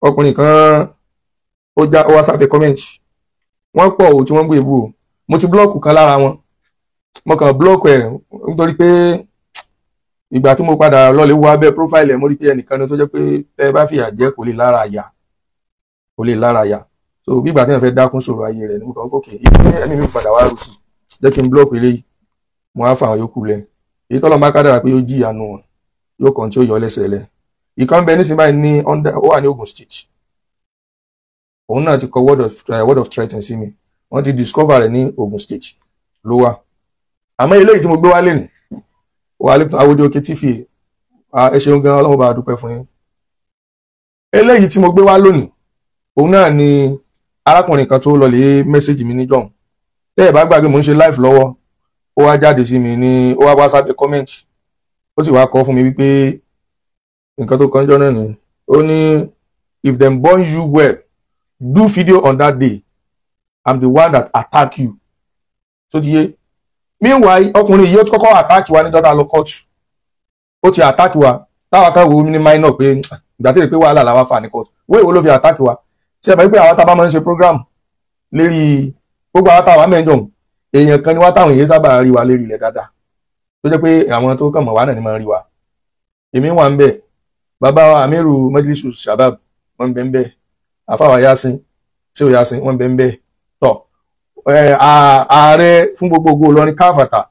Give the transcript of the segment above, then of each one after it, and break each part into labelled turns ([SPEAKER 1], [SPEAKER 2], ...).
[SPEAKER 1] Ọkùnrin kan ó já ó wá sábẹ́ comment, wọ́n pọ̀ ò tí wọ́n ń bú èbú o. Mo ti block kan lára wọn, mo kàn block ẹ̀ nítorí pé ìgbà tí mo padà lọlé wo abẹ́ profile ẹ̀, mo rí pé ẹnìkan ni tó jẹ́ pé tẹ́ ẹ bá fìyà jẹ kò lè lára àyà, kò lè lára àyà. So bí ìgbà tí wọ́n fẹ́ dákún sọ̀rọ̀ ayé rẹ̀ ni mo kàn ókè ìdí ẹ̀mí mi padà wá rù sí, jẹ́ kí n block eléyìí. Mo á fa àwọn yòókù lẹ̀, èyí tọ́lọ́ bá kádàrà pé yóò jìyà nù wọn, yóò kàn tí ó yọ lẹ́sẹ̀ lẹ̀. Ìkan bẹ nísìnyí báyìí ní under, ó wà ní Ogun State, òun náà ti kọ word of threatening sí mi. Wọ́n ti discover rẹ̀ ní Ogun State ló wà. Àmọ́ eléyìí tí mo gbé wá lé ní wà Awòdì Òkè TV, ẹ ṣeun gan, Ọlọ́run bá dúpẹ́ fún yín. Eléyìí tí mo gbé wá lónìí, òun náà ni arákùnrin kan tó lọ lè message mi níjọ́hun. Tẹ́ ẹ̀ bá gbàgbé, mò ń ṣe live lọ́wọ́, ó wá jáde sí mi ní, ó wá wá sábẹ́ comment, ó sì wá kọ fún mi wípé nǹkan tó kànjọ́ náà ni. Ó ní, "If dem born you well, do video on that day. I'm the one that attack you." Tó ti yé. Meanwhile, ọkùnrin yìí, ó ti kọ́kọ́ attack wa níjọ́ tá a lọ court. Ó ti attack wa, táwa kan wo ní minor pé ìgbà tí èdè pé wàhálà làwa fà ní court wéè wo ló fi attack wa. Ṣe é mọ̀ pé àwọn tá a bá máa ń ṣe program lérí gbogbo àwọn táwa mẹ́jọ, èèyàn kan ni wá táwọn èèyàn sábà rí wa lérí ilẹ̀ dáadáa, tó jẹ́ pé àwọn tó kàn mọ̀ wá náà ni máa ń rí wa. Èmi wà ń bẹ̀, bàbá wa Amiru Majlisu Shabab wọ́n ń bẹ ń bẹ̀, àfàwà Yasin tí ò Yasin wọ́n ń bẹ ń bẹ̀, tọ̀ ààrẹ fún gbogbogbò Ìlọrin káfàtà,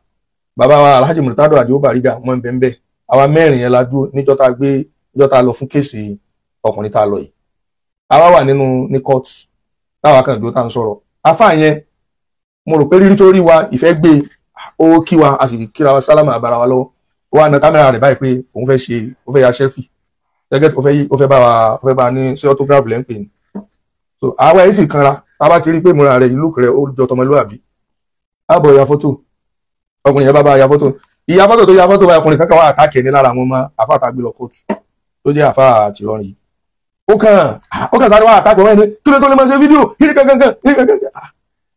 [SPEAKER 1] bàbá wa Alhaji Murtado Adio Bariga, wọ́n ń bẹ ń bẹ̀. Àwa mẹ́rin yẹn la dúró níjọ́ tá a gbé, níjọ́ tá a lọ fún case ọkùnrin tá a lọ yìí. Àwa wà nínú ní court, táwa kan dúró tá à ń sọ̀rọ̀. Afá yẹn, mo rò pé rírí tó rí wa, ìfẹ́ gbé, ó kí wa, a sì kíra wa sálámà, àbára wa lọ́wọ́. Ó wá na kámẹ́rà rẹ̀ báyìí pé òun fẹ́ ṣe, ó fẹ́ ya selfie gẹ́gẹ́, ó fẹ́ bá wa, ó fẹ́ bá wa ní ṣé autograph lẹ́ ń pè ní. So àwa yìí sì kanra, tá a bá ti rí pé ìmúra rẹ̀, ìlú rẹ̀, ó jọ tọmọlúwàbí, àbọ̀ ya fọ́tò. Ọkùnrin yẹn bá bá ya fọ́tò, ìyá fọ́tò tó ya fọ́tò báyìí, ọkùnrin kankan wà attack ní lára àwọn ọmọ àfáà tá a gbé lọ kóòtù tó jẹ́ àfáà àtìlọrin yìí. Ó kàn sáré wá attack wọn ní kí ló tó lè máa ṣe fídíò kí ni kankan kí ni kankan.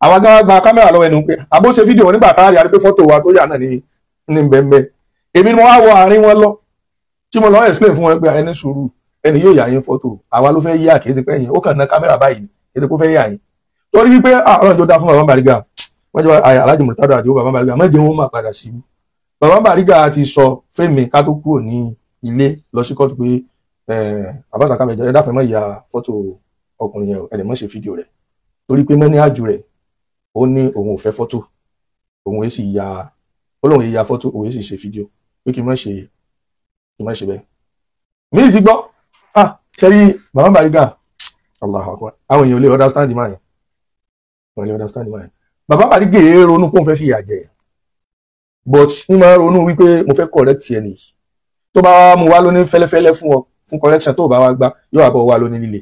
[SPEAKER 1] Àwa gan gba kámẹ́rà lọ́wọ́ ẹnu pé àbó ṣe fídíò wọn. Nígbà tá a rí, a rí pé fọ́tò wa tó yà náà ní bẹ́ẹ̀. Èmi ni mo wá wọ àárín wọn lọ tí mo lọ explain fún wọn pé ẹni sùúrù, ẹni yóò yà yín fọ́tò, àwa ló fẹ́ yà, kì í ti pẹ́ yín. Ó kàn ná kámẹ́rà báyìí, kì í ti kó fẹ́ yà yín, torí wípé ọlọ́run tó dá fún bàbá Bariga, wọ́n jẹ́ Alhaji Murtado Àdìó, bàbá Bariga mọ́jẹ́ wọn máa padà sí. Bàbá Bariga ti sọ fẹ́mi ká tó kúrò ní ilé lọ sí kóòtù pé Abbas Akábẹ̀jọ, ẹ dákun, ẹ má ya fọ́tò ọkùnrin yẹn, ẹ lè má ṣe fídíò rẹ̀, torí pé mọ́ní àjù rẹ̀, ó ní òun ò fẹ́ fọ́tò, òun èsì ya, ó lóun ya fọ́tò, òun èsì ṣe fídíò, pé kí n má ṣe bẹ́ẹ̀. Mi ti gbọ́, ah, ṣe rí bàbá Bariga, Allahu Akbar, àwọn èèyàn ò lè understand máa yẹn, wọ́n lè understand máa yẹn. Bàbá Bariga èé ronú pé òun fẹ́ fìyà jẹ, but ní máa ronú wípé mo fẹ́ correct ẹ nìyí. Tó bá wá mú wá lóní fẹ́lẹ́fẹ́lẹ́ fún ọ fún correction, tó bá wá gbá, yóò wá bọ̀ wá lóní líle.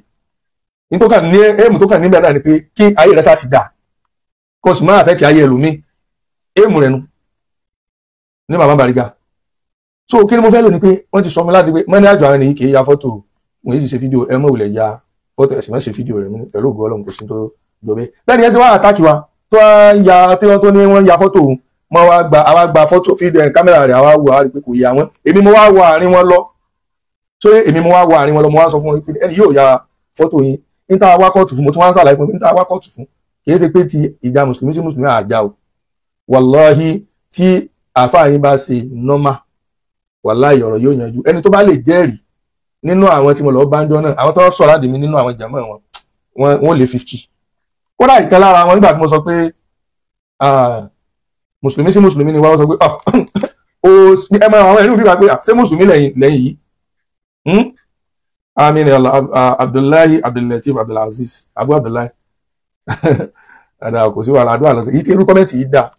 [SPEAKER 1] Ní tó kàn ní aim tó kàn níbẹ̀ náà ni pé kí ayé rẹ sá ti dà, kó sì máa affect ayé ẹlòmíì. Aim rẹ nu ní bàbá Bariga. So kí ni mo fẹ́ lò ní pé wọ́n ti sọ fún mi láti pé mọ́ní àjọ àwọn ènìyàn kì í ya fọ́tò, wọ́n yìí sì ṣe fídíò, ẹ mọ̀ wùlẹ̀ ya fọ́tò, ẹ̀sìn má ṣe fídíò rẹ̀ pẹ̀lú ògo Ọlọ́run, kò sí tó jọ bẹ́ẹ̀. Bẹ́ẹ̀ ni ẹ ti wá attack wa, tó wá ya, tí wọ́n tó ní wọ́n ya fọ́tò òun, wọ́n wá gba, àwa gba fọ́tò fídíò ẹ̀ kámẹ́rà rẹ̀, àwa wò, àwa rí pé kò ya wọ́n. Èmi mo wá wọ àárín wọn lọ, so èmi mo wá wọ àárín wọn lọ, mo wá sọ fún wọn pé ẹni yóò ya fọ́tò yín. Níta wá kóòtù fún, mo tún wá ń ṣàlàyé fún mi, níta wá kóòtù fún, kì í ṣe pé ti ìjà mùsùlùmí sí mùsùlùmí àjà o. Wàláhí, tí àáfàá yín bá ṣe normal, wàláhì, ọ̀rọ̀ yóò yanjú. Ẹni tó bá lè jẹ́rìí nínú àwọn tí mo lọ bá ń jọ náà, àwọn tó sọ̀rọ̀ àdìmí nínú àwọn jàmọ́ wọn, wọ́n lé 50. Kódà ìkan lára wọn, nígbà tí mo sọ pé mùsùlùmí sí mùsùlùmí ni wọ́n sọ pé ó ẹ mọ àwọn ẹ̀rí wíwá pé ṣé mùsùlùmí lẹ́yìn lẹ́yìn yìí. Amin Abdullahi Abdullatif Abdulaziz Abu Abdullahi ada, kò sí wàhálà, àdúrà lọ́sẹ̀ yìí tí irú comment yìí dà.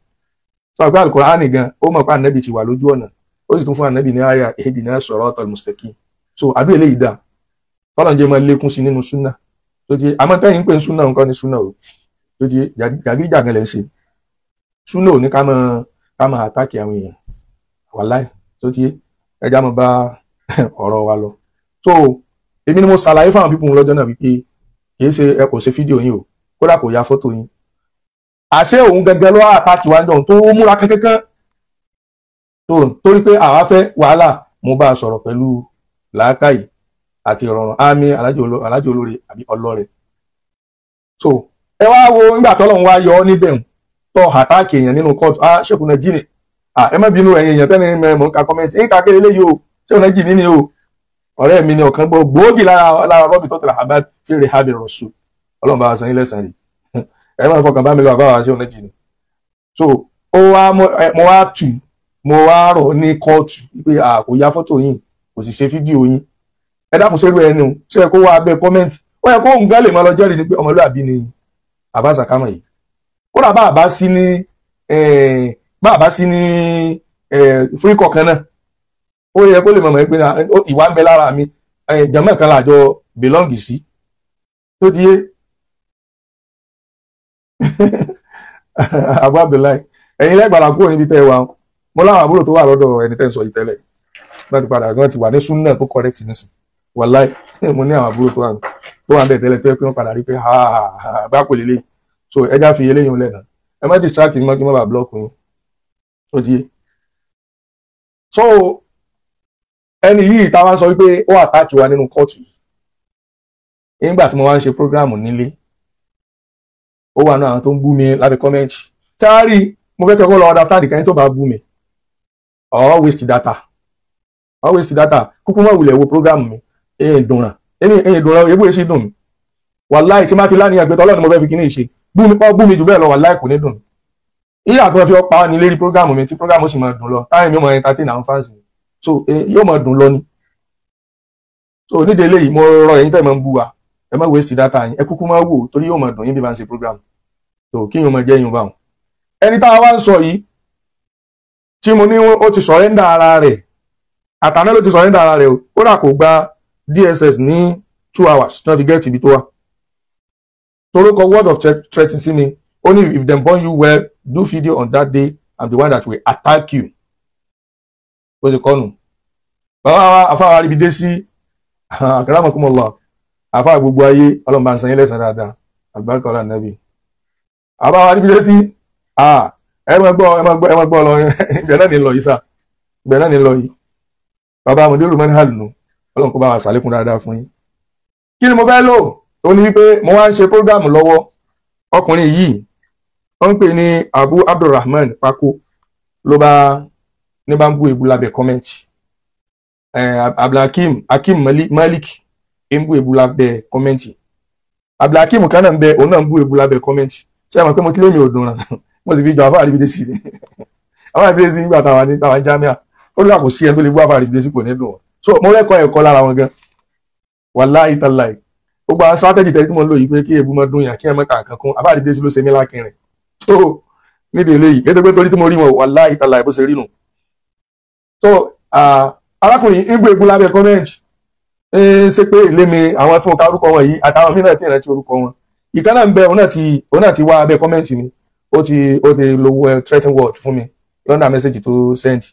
[SPEAKER 1] Sọ pé Al-Qur'ani gan, ó mọ̀ pé ànábì ti wà lójú ọ̀nà, ó sì tún fún ànábì ní àyà ihdina siratal mustaqim. So àdúrà eléyìí dà, tọ́lọ̀ ń jẹ́ máa lékún sí nínú súnà tó ti àmọ́ tẹ́yìn ń pè ní súnà nǹkan ní súnà o. Tó ti jàgídíjàgan lẹ́ ń ṣe súnà ò ní ká máa attack àwọn èèyàn, wàláì. Tó ti ẹja máa bá ọ̀rọ̀ wa lọ. So èmi ni mo ṣàlàyé fáwọn pípọ̀ lọ́jọ́ náà wípé kì í ṣe ẹ kò ṣe fídíò yín o, kódà kò ya fọ́tò yín. Àṣé òun gangan ló attack wa ń tó múra kankankan tó torí pé àwa fẹ́ wàhálà. Mo bá a sọ̀rọ̀ pẹ̀lú làákàyè. àti ìrọ̀rùn. Àmì alájò olóore àbí ọlọ́rẹ̀. So ẹ wá wo nígbà tọ́lọ́run wá yọ ọ́ níbẹ̀ tọ́ àtáàkì èèyàn nínú kóòtù. Ah, Sheikh Najini, ah, ẹ má bínú ẹ̀yin èèyàn tẹ́ni mọ̀ ń ka comment ń ka kéde léyìí o. Sheikh Najini ni o, ọ̀rẹ́ mi ni ọ̀kan gbọ́ gbòógì lára rọ́bì tó tẹ̀lé àbá fèrè hábì rọ̀ṣù. Ọlọ́run bá wa san yín lẹ́san rí. Ẹ má fọkàn bá mi lọ àbá wa Sheikh Najini. So ó wá mo wá tù mo wá rọ̀ ní kóòtù pé a kò ya fọ́tò yín, kò sì ṣe fídíò yín. Ẹ dákun sẹ́rù ẹnu ṣé ẹ kó wá abẹ́ comment? Ó yẹ kó ń gálè máa lọ jẹ́rìí ni pé ọmọlúàbí ni Àbá Sàkámọ̀ yìí. Kódà bá àbá sí ní fúríkọ̀ kan náà, ó yẹ kó lè mọ̀mọ́ pé ìwà ń bẹ lára mi, jàmọ́ kan láàjọ belong sí tó ti yé. Abu Abdullahi, ẹ̀yin lẹ́gbàrà kúrò níbi tẹ́ ẹ wà. Mo láwọn àbúrò tó wà lọ́dọ̀ ẹni tẹ́ ń sọ yìí tẹ́lẹ̀ náà ti padà gan ti wà ní súnà tó correct nísìn. Wàláì mo ní àwọn àbúrò tó wà ń bẹ̀ tẹ́lẹ̀ tó yẹ pé wọ́n padà rí pé bá kò lélẹ̀. So ẹja fi eléyìí lẹ́nà, ẹ má distract mi mọ́ kí n má bàa block yín. Ó di yé. So ẹni yìí tá a wá ń sọ wípé ó àtàkì wa nínú kóòtù yìí nígbà tí mo wá ń ṣe prógráàmù nílé, ó wà náà àwọn tó ń bú mi lábẹ́ kọ́mẹ́ǹtì. Tí a rí mo fẹ́ kẹ́kọ̀ọ́ lọ understand kẹ́ni tó bá bú mi, all waste data, all waste data. Kúkú mọ̀ wulẹ̀ wo prógráàmù mi, èyí dùnràn èyí dùnràn ebú èsì dùn mí. Wàláì tí má ti láníyàn pé tọ́lọ́ni mo fẹ́ fi kíní ṣe, bú mi kọ́ bú mi jù bẹ́ẹ̀ lọ, wàláì kò ní dùn mí. Ìyá àti wọn fi ọpa ní lérí prógráàmù mi tí prógráàmù sì máa dùn lọ, táyà mi ò mọ entertain àwọn fans mi, so yóò máa dùn lọ ni. So nídìí eléyìí mo rọ ẹ̀yin tẹ́ máa ń bú wa, ẹ má waste data yín, ẹ kúkú máa wò torí yóò máa dùn yín bí bá ń ṣe prógráàmù. So kí yóò máa jẹ́ yín báwọn. Ẹni tá a wá ń sọ yìí tí mo ní ó ti surrender ara rẹ̀, àtàná ló ti surrender ara rẹ̀ o, kódà kò gba DSS ní 2 hours tí wọ́n fi get ibi tó wà. Torúkọ word of threatening sí mi, ó ní if dem born you well, do video on that day, I'm the one that will attack you. Bó ṣe kọ́ nù. Bàbá wa àfáà wa ríbi dé sí akramakumullah, àfáà gbogbo ayé, ọlọ́run bá ń san yín lẹ́san dáadáa, àlùbáríkà ọlá nàbì. Àbá wa ríbi dé sí, ẹ máa gbọ́ ẹ máa gbọ́ ẹ máa gbọ́ lọ, ibẹ̀ náà ní lọ yìí sá, ibẹ̀ náà ní lọ yìí. Bàbá Amọ̀dé Manhal nù, ọlọ́run kó bá wa ṣàlékún dáadáa fún yín. Kí ni mo fẹ́ lò? Ó ní wípé mo wá ń ṣe prógráàmù lọ́wọ́, ọkùnrin yìí wọ́n ń pè ní Abu Abdulrahman Pako ló bá ní bá ń bú ebu lábẹ́ kọ́mẹ́ǹtì. Abdulhakeem Hakeem Malik ń bú ebu lábẹ́ kọ́mẹ́ǹtì. Abdulhakeem kan náà ń bẹ, òun náà ń bú ebu lábẹ́ kọ́mẹ́ǹtì. Ṣé ẹ mọ̀ pé mo ti lé mi ò dùn ràn, mo sì fi jọ àfáà àríbídé sí ni. Àfáà àríbídé sí nígbà táwa ní táwa jámíà, ó ní àkó sí ẹni tó lè bú àfáà àríbídé sí kò ní dùn wọn. So mo rẹ́kọ̀ọ́ ẹ̀kọ́ lára wọn gan. Wàláhì tàláhì. Gbogbo àwọn strategy tẹ́lẹ̀ tí mo ń lò yìí pé kí ebu máa dùn yàn kí ẹ má kà kankan, àfáà àríbídé sí ló ṣe mí lákìnrin. So nídìí eléyìí kété pé torí tí mo rí wọn, wàláhì tàláhì bó ṣe rí nù. So arákùnrin ń gbé egun lábẹ́ kọ́mẹ́ǹtì ń ṣe pé ilé mi àwọn tí mo ka orúkọ wọn yìí àtàwọn mìíràn tí ìrántí orúkọ wọn. Ìkan náà ń bẹ, òun náà ti wá abẹ́ kọ́mẹ́ǹtì mi, ó ti lo threatening word fún mi lọ́nà mẹ́sẹ̀gì tó send.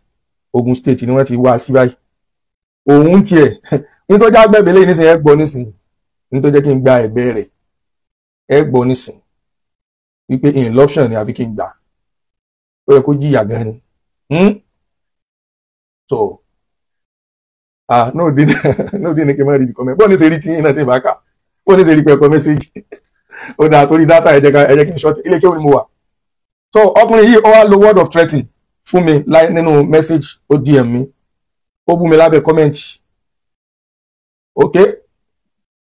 [SPEAKER 1] Ogun State ni wọ́n ti wá sí báyìí. Òun tiẹ̀ nítorí agbẹ́bẹ̀ lẹ́yìn nísìnyí, ẹ gbọ́ nísìnyí, nítorí jẹ́ kí n gba ẹ̀bẹ̀ rẹ̀, ẹ gbọ́ nísìnyí wípé in lọ́pṣọ̀n ni àfi kí n gbà, ó yẹ kó jìyà gan ni. So no dín ní kí n má rí comment bọ́ọ̀ ní ṣe rí tí iná tí ì bá kà, bọ́ọ̀ ní ṣe rí pé ẹ̀kọ́ mẹ́sẹ̀gì ó dáa torí data ẹ jẹ́ kí n ṣọ́ọ̀tì ilé kéwòn ni mo wà. So ọkùnrin yìí ó wá lo word of threatening fún mi nínú message, ó DM mi, ó bú mi lábẹ́ comment. Ok,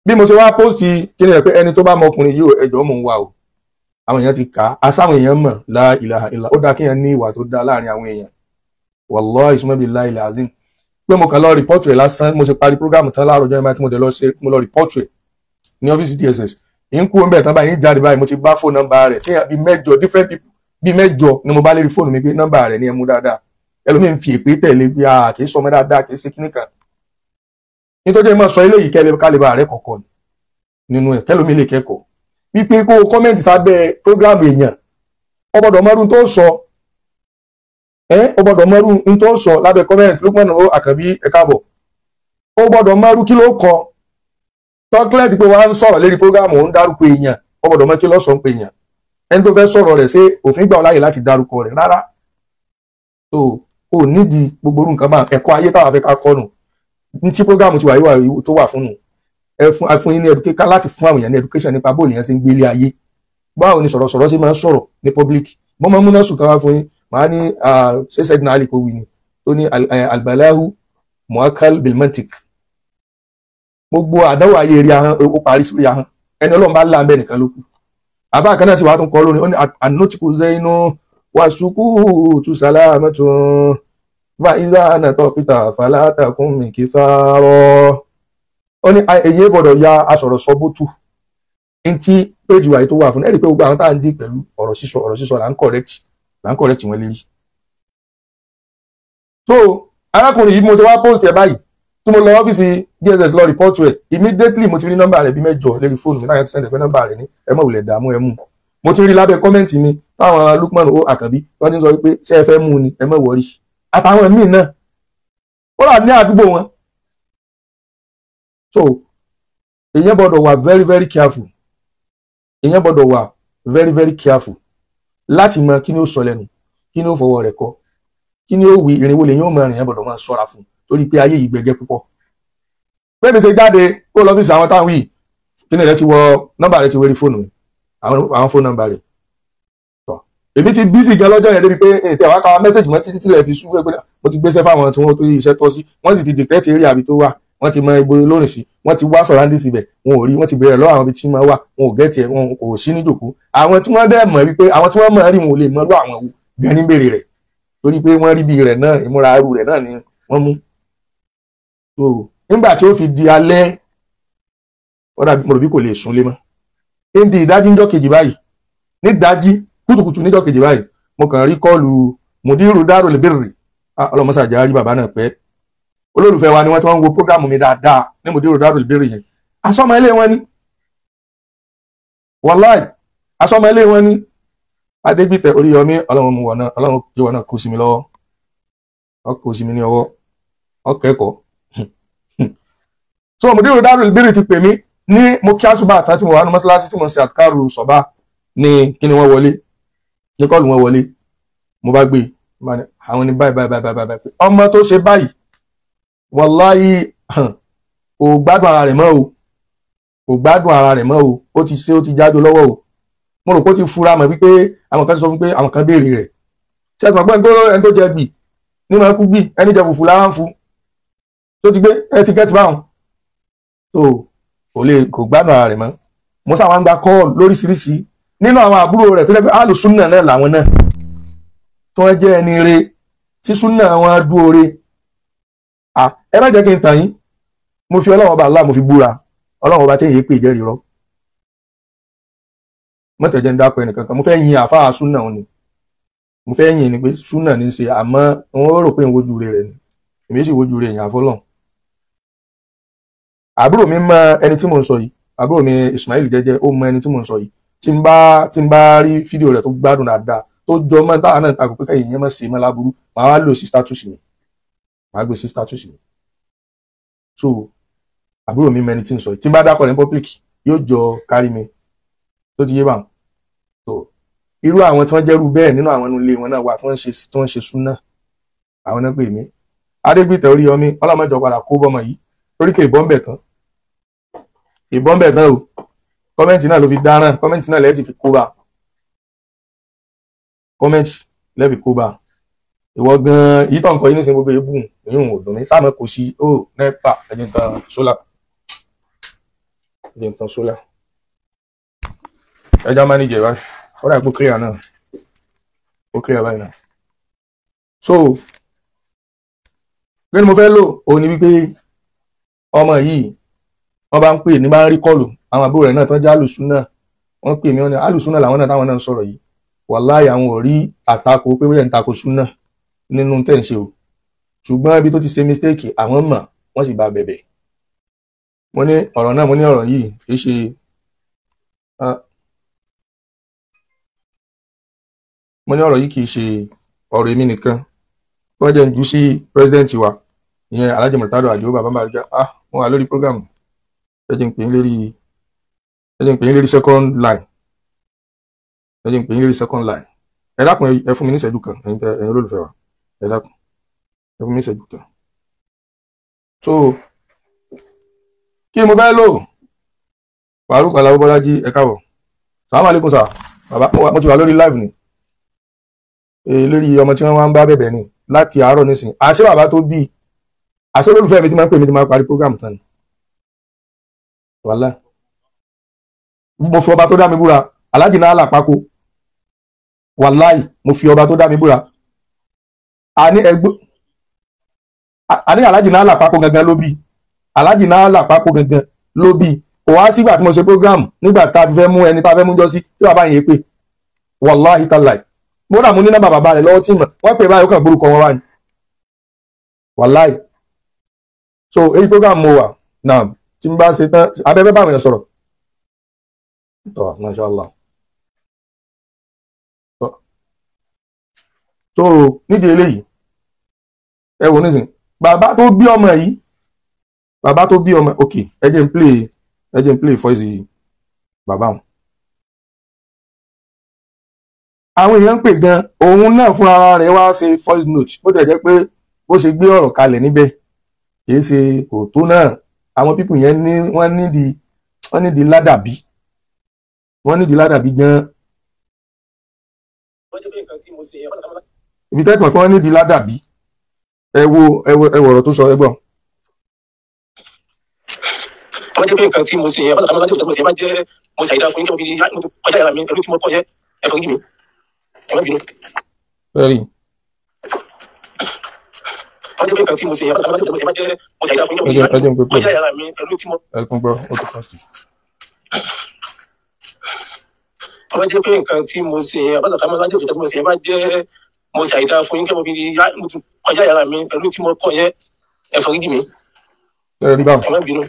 [SPEAKER 1] bí mo ṣe wá post kí ni ẹ pé ẹni tó bá mọ ọkùnrin yìí ẹjọ́ mò ń wá o, àwọn èèyàn ti kà á, asáwọn èèyàn mọ̀, la ilaha illa, ó dáa kéèyàn ní ìwà tó dáa láàrin àwọn èèyàn. Wallahi summa billahi alazim, pé mo kàn lọ rìpọ́tù ẹ̀ lásán, mo ṣe parí prógrámù tán láàárọ̀ ọjọ́ ìmọ̀ tí mo dẹ̀ lọ ṣe, mo lọ rìpọ́tù ẹ̀ ní ọ́fíìsì DSS. Ń kú ọmọ ẹ̀ tán báyìí ń jáde báyìí, mo ti bá fóònù nọ́mbà rẹ̀ tí bí mẹ́jọ different people bí mẹ́jọ ni mo bá lérí fóònù mi pé nọ́mbà rẹ̀ ni ẹ mú dáadáa. Ẹlòmíì ń fi èpè tẹ̀lé pé a kì í sọmọ dáadáa, kì í ṣe kíní kan. Nítorí ẹ máa sọ eléyìí kẹ́lẹ́ kálíbà rẹ̀ kọ̀ọ̀kan nínú ẹ̀ kẹ́lòmíì lè kẹ́kọ̀ọ́ wípé kó o kọ́mẹ́ǹtì sábẹ́ prógrámù èèyàn, ó gbọ́dọ̀ mọ́rún tó sọ, ó gbọ́dọ̀ mọ́rún tó sọ lábẹ́ kọ́mẹ́ǹtì. Lukman o Àkànbí ẹ káàbọ̀, ó gbọ́dọ̀ mọ́rún kí ló kọ tọ́kílẹ̀tì pé wọ́n á ń sọ̀rọ̀ lérí prógrámù, ó ń dárúkọ èèyàn, ó gbọ́dọ̀ mọ́ kí ló sọ ń pè èèyàn. Ẹni tó fẹ́ sọ̀rọ̀ rẹ̀ ṣé òfin gbà ọ́ láàyè láti dárúkọ rẹ̀ rárá. So o nídìí gbogbo orú nǹkan bá ẹ̀kọ́ ayé táwa fẹ́ ká kọ́ nù ní tí prógrámù ti wà yíwà tó wà fún nù. Ẹ fún yín ní education láti fún àwọn èèyàn ní education nípa bóòlù yẹn ṣe ń gbélé ayé, báwo ni sọ̀rọ̀sọ̀rọ̀ ṣe máa ń sọ̀rọ̀ ní public. Mo máa ń múná sùn kan wá fún yín, màá ní ṣé Sayyidina Ali kò wí ni tó ní albalahu muakal bilmantik. Gbogbo àdánwò ayé rí ahọ́n, ó parí sórí ahọ́n, ẹni Ọlọ́run bá là ń bẹ nìkan ló kù. Àbá kan náà sì wàá tún kọ́ lónìí, ó ní anotiku zainu wasukutu salamatun wa iza anatokita falatakun mikisaro. Ó ní èyí gbọ́dọ̀ ya asọ̀rọ̀ sọ bótú ntí péjì wàyí tó wà fún ẹ̀rí pé gbogbo àwọn tá à ń dí pẹ̀lú ọ̀rọ̀ sísọ là ń correct wọn lérí. So arákùnrin yìí mo ṣe wá post ẹ̀ báyìí tí mo lọ ọ́fíìsì DSS lọ rìpọ́tù ẹ̀, immediately mo ti rí nọ́mbà rẹ̀ bí mẹ́jọ lórí fóònù mi láyé ti sẹ́ndẹ̀ pé nọ́mbà rẹ̀ ní ẹ mọ̀ wùlẹ̀ dààmú ẹ mú. Mo ti rí lábẹ́ kọ́mẹ́ǹtì mi táwọn Lukman O Àkànbí wọ́n ti sọ wípé ṣé ẹ fẹ́ mú ni ẹ mọ̀ wọ́rí àtàwọn míì náà ó rà ní àdúgbò wọn. So èèyàn gbọ́dọ̀ wà very very careful, èèyàn gbọ́dọ̀ wà very very careful láti mọ kí ni ó sọ lẹ́nu, kí ni ó fọwọ́ rẹ̀ kọ, kí ni ó wí, ìrìnwó lèyìn ó mọ ìrìn, yẹn gbọ́dọ̀ máa ṣọ́ra fún torí pé ayé yìí gbẹ̀gẹ́ púpọ̀. Bẹ́ẹ̀ mi ṣe jáde kó lọ́fíìsì àwọn táwọn yìí, kí ni rẹ ti wọ nọ́mbà rẹ ti wérí fóònù mi, àwọn fóònù nọ́mbà rẹ. Èmi ti bísí gan lọ́jọ́ yẹn débi pé ètò àwọn káwa mẹ́sẹ̀jì mọ́ títí tílẹ̀ fi sú pé mo ti gbéṣẹ́ fáwọn tí wọ́n tó yí iṣẹ́ tọ́ sí, wọ́n sì ti dìtẹ́tì eré àbí tó wà, wọ́n ti mọ ibo lónìí sí, wọ́n ti wá sọ̀ráńdì síbẹ̀, wọn ò rí, wọ́n ti bẹ̀rẹ̀ lọ́wọ́ àwọn ibi tí wọ́n wà, wọn ò gẹ́tì ẹ̀, wọn kò sí níjòkó. Àwọn tí wọ́n dẹ̀ mọ̀ wípé àwọn tí wọ́n mọ̀ rí wọn ò lè mọ̀ lọ́ àwọn gan ní bèrè rẹ̀ torí pé wọ́n rí bí rẹ̀ náà, ìmúra arú rẹ̀ náà ni wọ́n mú. So nígbà tí ó fi di alẹ́, ó dàbí mo rò bí kò lè sùn lé mọ́. Ní ìdájí níjọ́ kejì báyìí, ní ìdájí kùtùkùtù níjọ́ kejì báyìí, mo kàn rí kọ́ọ̀lù Mùdírù Darul Birri, ọlọ́mọṣàjà rí bàbá náà pẹ́, olólùfẹ́ wa ni wọ́n ti wọ́n ń wo prógrámù mi dáadáa ní Mùdírù Darul Birri yẹn. Asọ́mọ ilé wọn ni, wàláì asọ́mọ ilé wọn ni. Adégbìtẹ̀ Oríyọmí, ọlọ́run mú wọn náà, ọlọ́run jẹ́ wọn náà kó sí mi lọ́wọ́, ọkọ̀ sí mi ní ọwọ́, ọkẹ́kọ̀ọ́. So Mùdírù Darul Birri ti pè mí ní mo kí àsùbà àtàn tí mo wà ní mọ́ṣáláṣí tí mo ń ṣe àkàrù sọ̀bà ní kí ni wọ́n wọlé, ní kọ́ọ̀lù wọn wọlé, mo bá gbé àwọn ní báyìí báyìí báyìí báyìí, ọmọ tó ṣe báyìí wàláyé kò gbádùn ara rẹ̀ mọ́ o, kò gbádùn ara rẹ̀ mọ́ o, ó ti ṣe, ó ti jáde lọ́wọ́ o. Mo rò pé ó ti fura mọ̀ wípé àwọn kan sọ fún pé àwọn kan béèrè rẹ̀, ṣé ẹ̀sùn àgbọ̀n ẹni tó jẹ gbì ní máa kú gbì, ẹni jẹ fùfú lára ń fu tó ti gbé ẹ ti gẹ́tì báwọn tó kò lè kò gbádùn ara rẹ̀ mọ́. Mo sáwọn gba kọ́ọ̀lù lóríṣiríṣi nínú àwọn àbúrò rẹ̀ tó jẹ́ pé alùsúnà náà làwọn náà tí wọ́n jẹ́ ẹni re tí súnà wọn dúore. Ẹ má jẹ́ kí n tàn yín, mo fi Ọlọ́run ọba Allah mo fi búra, Ọlọ́run ọba téèyàn pè jẹ́rìí rọ́, mọ́tẹ̀jẹ́ ń dákọ̀ ẹnìkankan. Mo fẹ́ yin àfáà súnà òun ni, mo fẹ́ yin ni pé súnà ní í ṣe, àmọ́ wọ́n rò pé ń wojú rẹ̀ ni, èmi sì wojú rẹ̀ yàn àfọlọ́n. Àbúrò mi mọ ẹni tí mò ń sọ yìí, àbúrò mi Ismail Jẹ́jẹ́ ó mọ ẹni tí mò ń sọ yìí. Tí n bá rí fídíò rẹ̀ tó gbádùn dáadáa tó jọ mọ́ táwọn náà takò pé kẹ́yìn yẹn mọ̀ sí mọ́ láburú, màá wá lò sí status mi, màá gbé sí status mi. So àbúrò mi mọ ẹni tí ń sọ yìí, tí n bá dákọ̀ ní public yóò jọ kárí mi tó ti yé báwọn. So irú àwọn tí wọ́n jẹ́rú bẹ́ẹ̀ nínú àwọn inú ilé wọn náà wà tí wọ́n ṣe súnà, àwọn náà pè mí. Adégbìtẹ̀ Oríyọmí ọlọ́mọjọ padà kó bọ́mọ yìí torí kè ìbọn bẹ̀ tán, ìbọn bẹ̀ tán o. Kọ́mẹ́ǹtì náà ló fi dáràn, kọ́mẹ́ǹtì náà lẹ́ẹ̀ ti fi kó bá, kọ́mẹ́ǹtì lẹ́ẹ̀ fi kó bá. Ìwọ gan-an yìí tó ń kọ yín nísìnyí gbogbo ebú ìyún ò dùn mí sáàmù kò sí ó nẹ́pà ẹ̀jẹ̀ ń tan sólà, ẹ̀jẹ̀ ń tan sólà, ẹja mánéjẹ báyìí, ó dà pé ó clear náà, ó clear báyìí náà. So kí ni mo fẹ́ lò òun ni wípé ọmọ yìí wọ́n bá ń pè ní bá ń rí kọlù àwọn àbúrò rẹ̀ náà tán jẹ́ alùsúnà, wọ́n pè mí wọ́n ní alùsúnà làwọn náà táwọn náà ń sọ̀rọ̀ yìí, wàláhì àwọn ò rí àtakò pé wọ́n ń takò súnà nínú tẹ̀ ń ṣe o, ṣùgbọ́n ibi tó ti ṣe mistake àwọn mọ̀ wọ́n sì bá bẹ̀bẹ̀. Mo ní ọ̀rọ̀ náà, mo ní ọ̀rọ̀ yìí kì í ṣe mo ní ọ̀rọ̀ yìí kì í ṣe ọ̀rọ̀ èmi nìkan, wọ́n jẹ́ ń jù sí president wa ìyẹn Alhaji Murtado Adio bàbá Bariga. Mo wà lórí program, ẹ jẹ́ n pè yín lérí, ẹ jẹ́ n pè yín lérí second line, ẹ jẹ́ n pè yín lérí second line. Ẹ dákun ẹ fún mi ní ìṣẹ́jú kan, ẹ̀yin ẹ̀yin olólùfẹ́ wa, ẹ dákun ẹ fún mi ní ìṣẹ́jú kan. So Kí ni mo fẹ́ lò? Faruk Alao Bọ́lájí, ẹ káàbọ̀. Sàlámù alaykum sà. Bàbá, mo ti wà lórí live ni. Lórí ọmọ tí wọ́n wá ń bá bẹ̀bẹ̀ ni láti àárọ̀ nísìn. Àṣé bàbá tó bí, àṣé olólùfẹ́ mi ti máa ń pè mí ti máa parí program tán ni. Wàhálà. Mo fi ọba tó dá mi búra, Alhaji Nala Pako. Wàláì, mo fi ọba tó dá mi búra. Àní ẹgbẹ́ àní Alhaji Nala Pako gangan ló bí. Alhaji Nala Pako gangan ló bí. Kò wá sígbà tí mo ṣe program nígbà tá a fi fẹ́ mú ẹni tá a fẹ́ mú jọ sí tí bàbá yẹn pè. Wàláhì tàláì. Mo rà mú ní nọ́mbà bàbá rẹ̀ lọ́wọ́ tí mọ̀. Wọ́n pè báyìí ó kàn gbórúkọ wọn wá ni. Wàláì. So èyí program mo wà náà tí n bá ṣe tán abẹ́fẹ́ báwọn èèyàn sọ̀rọ̀. Tọ́ masha Allah. So nídìí eléyìí ẹ wò nísìn bàbá tó bí ọmọ yìí, bàbá tó bí ọmọ, ok, ẹ jẹ́ n play, ẹ jẹ́ n play voice bàbá wọn. Àwọn èèyàn ń pè gan, òun náà fún ara rẹ̀ wá ṣe voice note, bó tẹ̀ jẹ́ pé bó ṣe gbé ọ̀rọ̀ kalẹ̀ níbẹ̀ kìí ṣe kò tó náà. Àwọn pípù yẹn ní wọ́n nídìí ládàbí, wọ́n nídìí ládàbí gan. Ibi tẹ́tù pé wọ́n nídìí ládàbí, ẹ wo ẹ wo ẹ wo ọ̀rọ̀ tó sọ, ẹ gbọ́.
[SPEAKER 2] Wọ́n jẹ́ pé nǹkan tí mo ṣe yẹn, ọlọ́run tó mo ṣe máa jẹ́ mo ṣàìdá fún yín kí mo fi kọjá ìyára mi pẹ̀lú tí mo kọ́ yẹn, ẹ foríjì mi, ẹ má bínú.
[SPEAKER 1] Bẹ́ẹ̀ni.
[SPEAKER 2] Wọ́n jẹ́ pé nǹkan tí mo ṣe yẹn, ọlọ́run tó mo ṣe máa jẹ́ mo ṣàìdá fún yín kí mo fi kọjá ìyára mi pẹ̀lú tí mo.
[SPEAKER 1] Ẹ kún gbọ́, ó ti fast.
[SPEAKER 2] Wọ́n jẹ́ pé nǹkan tí mo ṣe yẹn, ọlọ́run tó mo ṣe máa jẹ́ mo ṣàìdá fún yín kí mo fi kọjá ìyára mi pẹ̀lú tí mo kọ́ yẹn, ẹ foríjì mi, ẹ má bínú.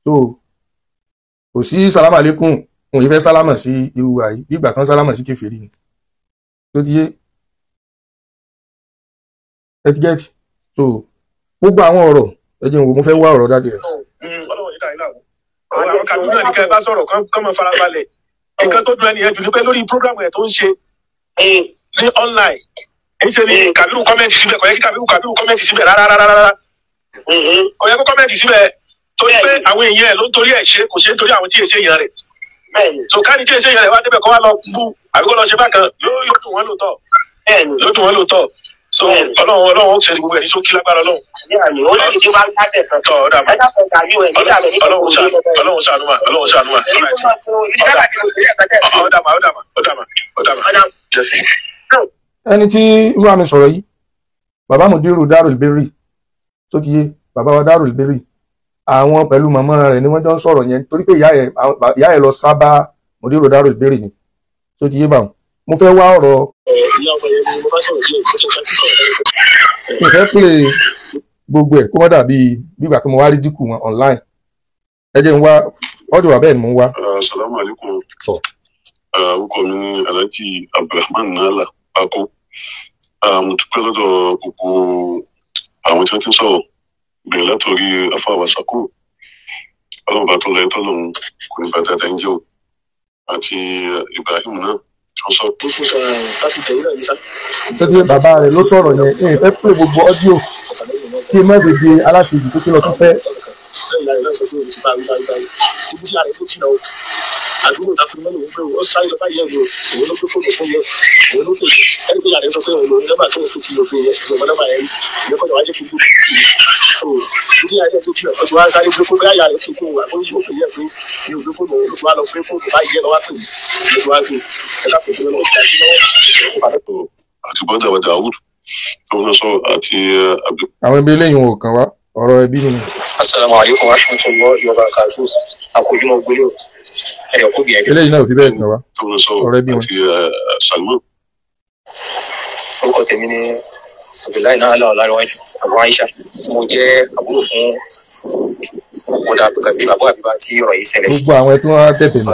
[SPEAKER 1] So kò sí sálámà lékún, òun ìfẹ́ sálámà sí irú wa yìí bí ìgbà kan sálámà sí kèfèrí ni tó ti yé etiquette. So gbogbo àwọn ọ̀rọ̀ ẹ jẹ́ n wò, mo fẹ́ wá ọ̀rọ̀ dájú rẹ̀.
[SPEAKER 3] Ọlọ́run ní dàrí làwọn àwọn kàdúrà ní kẹ́ ẹ bá sọ̀rọ̀ kán máa farabalẹ̀. Nǹkan tó dùn ẹnìyẹn jù ní pé lórí program ẹ̀ tó ń ṣe ní online ń ṣe ní Kàbírù kọ́mẹ́ǹtì síbẹ̀, kò yẹ kí Kàbírù kọ́mẹ́ǹtì síbẹ̀ rárá rárá rárá, kò yẹ kó kọ́mẹ́ǹtì síbẹ̀ torí pé àwọn èèyàn ẹ̀ ló ń torí ẹ̀ ṣe, kò ṣe ń torí àwọn tí èṣe èèyàn rẹ̀. So káàdì tí èṣe èèyàn rẹ̀ wá débẹ̀ kó wá lọ bú àbí kó lọ ṣe bákan, yóò dùn wọ́n lóòótọ́, yóò dùn wọ́n lóòótọ́. So Ọlọ́run ó ṣe gbogbo ẹ̀ ní ṣókí lágbára Ọlọ́run. Ọlọ́run ṣàánú mà, Ọlọ́run ṣàánú mà. Ọ̀dàmà ọ̀dàmà ọ̀dàmà ọ̀dàmà.
[SPEAKER 1] Ẹni tí irú àmì sọ̀rọ̀ yìí, bàbá Mudiru Darul Birri tó ti yé, bàbá wa Darul Birri, àwọn pẹ̀lú màmá rẹ̀ ni wọ́n jọ ń sọ̀rọ̀ yẹn torí pé ìyá ẹ̀ lọ sábà Mudiru Darul Birri ni tó ti yé báwọn. Mo fẹ́ wá ọ̀rọ̀ mo fẹ́ pè gbogbo ẹ̀ kó má dàbí gbígbà kí mo wá rí dínkù wọn online. Ẹ jẹ́ n wá ọdún wà bẹ́ẹ̀ ni mo ń wá.
[SPEAKER 4] Assalamu alaikum. Orúkọ mi ni Alhaji Abdulrahman Nala Pako. Mo dúpẹ́ lọ́dọ̀ gbogbo àwọn tí wọ́n ti ń sọ̀rọ̀ bẹ̀rẹ̀ látòrí afáwà sako, ọlọ́run bá tó lẹ tọ́lọ́run kò ní bàtà tẹ́ ń jẹ́ o, àti Ibrahim náà tí wọ́n sọ.
[SPEAKER 1] Tẹ́tí bàbá rẹ̀ ló sọ̀rọ̀ yẹn, ẹ fẹ́ pè gbogbo ọ́díò kí n má fi di aláṣejù pé kí lọ tún fẹ́.
[SPEAKER 2] Àdúgbò takùn mọ́nà òun pé ó sáré lọ báyìí ẹ̀rọ òun ló gbé fóònù fún yẹ, òun ló pè é ẹni pé yàrá sọ pé òun lòun nọ́mbà tó ń fi ti lò pé yẹ ìgbọ̀n nọ́mbà yẹn ìyẹn kọ́ wájú fi gbé tì í. So tí yàrá fi tì ọ ti wá sáré gbé fóònù yàrá fi kún wa ó pè yẹ pé mi ò gbé fóònù òun ti wá lọ gbé fóònù báyìí ẹ lọ wá pè mí ló ti wá gbé ẹ ká pè é lọ́wọ́ ti dájú lọ́wọ́.
[SPEAKER 4] Àti bọ́dà wa Dawud tó ń sọ àti.
[SPEAKER 1] Àwọn ẹbí eléyìí wọn ò kàn wá ọ̀rọ̀ ẹbí ni.
[SPEAKER 2] Assalamu alaikum warahmatullahi wabarakatuh. Àkójúmọ́ gbélé
[SPEAKER 1] eléyìí náà ò fi bẹ́ẹ̀ kàn wá ọ̀rẹ́ bí wọn.
[SPEAKER 2] Orúkọ tèmi ni Abdullahi Nala Ọlárẹ̀wájú Abu Aisha. Mo jẹ́ àbúrò fún ọ̀dà Abu Abiba tí ọ̀rọ̀ yìí ṣẹlẹ̀ sí.
[SPEAKER 1] Gbogbo àwọn tí wọ́n tẹ̀tẹ̀ nù.